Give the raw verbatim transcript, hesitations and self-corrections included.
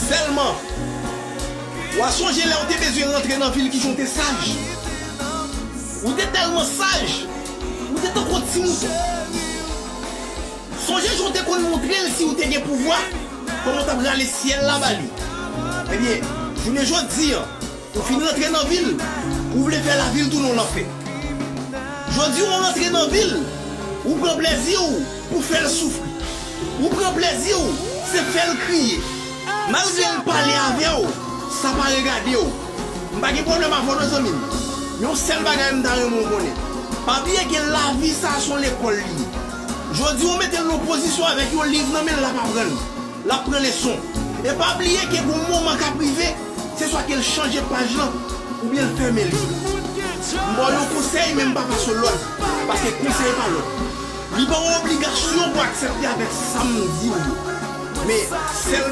Sèlman, w a sonje lè w te bezwen rantre nan vil kijan w te saj. Ou te tèlman saj, ou te tankou yon ti mouton. Sonje jan w te konn montre l si w te gen pouvwa, kòman w t ap rale syèl la ba li. Ebyen, jounen jodi a, ou fin rantre nan vil, ou vle fè lavil tounen yon lanfè. Jodi a w rantre nan vil, ou pran plèzi w pou fè l soufri. Ou pran plèzi w, se fè l kriye. Malgre l pale avè w, sa pa regade w. M pa gen pwoblèm avè w non zanmi m. Men yon sèl bagay m ta renmen w konnen. Pa bliye ke lavi sa a se yon lekòl li ye. Jodi a w mete l nan yon pozisyon avèk yon liv nan men l, l ap aprann. L ap pran leson. E pa bliye ke gon moman k ap rive, se swa ke l chanje paj lan, oubyen l fèmen liv la. M ba w yon konsèy, men m pa pase w lòd, paske konsèy pa lòd. Li pa yon obligasyon pou w aksepte avèk sa m di w yo. Men, sèl